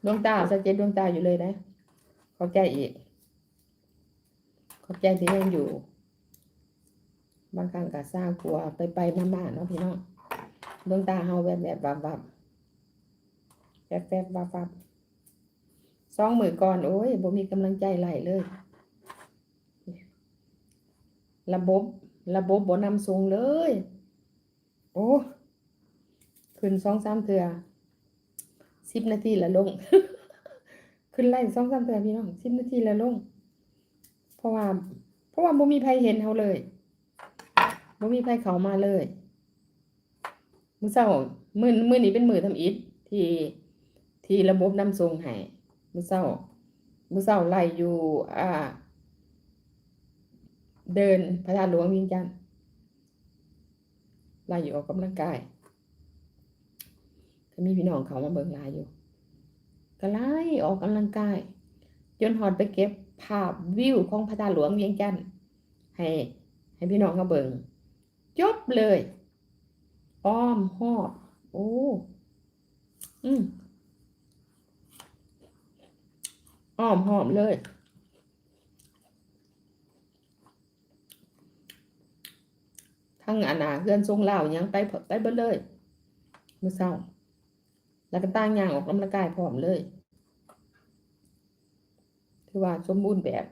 ດວງຕາ ໃສ່ເຈັດດວງຕາຢູ່ເລີຍນະ. ຂອບໃຈອີກ ຂອບໃຈທີ່ຍັງຢູ່. ບາງຄັ້ງກໍຊາກົວໄປໆມາໆເນາະພີ່ນ້ອງ. ດວງຕາເຮົາແວບໆວັບໆ ແວບໆວັບໆ. ສອງມື້ກ່ອນ ໂອ້ຍ ບໍ່ມີກຳລັງໃຈໄລ່ເລີຍ. ລະບົບ ລະບົບບໍ່ນຳສົ່ງເລີຍ. ໂອ້ ຂຶ້ນສອງສາມເທື່ອ ສິບນາທີລະລົງ. ຂຶ້ນໄລຟ໌ສອງສາມເທື່ອພີ່ນ້ອງ ສິບນາທີລະລົງ. ເພາະວ່າ ເພາະວ່າບໍ່ມີໃຜເຫັນເຮົາເລີຍ ບໍ່ມີໃຜເຂົ້າມາເລີຍ. ມື້ເຊົ້າ ມື້ ມື້ນີ້ເປັນມື້ທຳອິດທີ່ ທີ່ລະບົບນຳສົ່ງໃຫ້. ມື້ເຊົ້າ ມື້ເຊົ້າໄລຟ໌ຢູ່ ອ່າ ເດີນພະທາດຫຼວງວຽງຈັນ ໄລຟ໌ຢູ່ອອກກຳລັງກາຍ ກໍມີພີ່ນ້ອງເຂົ້າມາເບິ່ງຫຼາຍຢູ່. ກໍໄລຟ໌ອອກກຳລັງກາຍ ຈົນຮອດໄປເກັບພາບວິວຂອງພະທາດຫຼວງວຽງຈັນ ໃຫ້ ໃຫ້ພີ່ນ້ອງເຮົາເບິ່ງ. ຈົບເລີຍ ອ້ອມຮອບ. ໂອ້ ອືມ ອ້ອມຮອບເລີຍ ທັງອັນນ່າ ເຮືອນຊົງລາວຫຍັງໄປ ໄປເບິດເລີຍມື້ເຊົ້າ. ແລ້ວກໍຕ່າງຍ່າງອອກກຳລັງກາຍພ້ອມເລີຍ ຖືວ່າສົມບູນແບບ.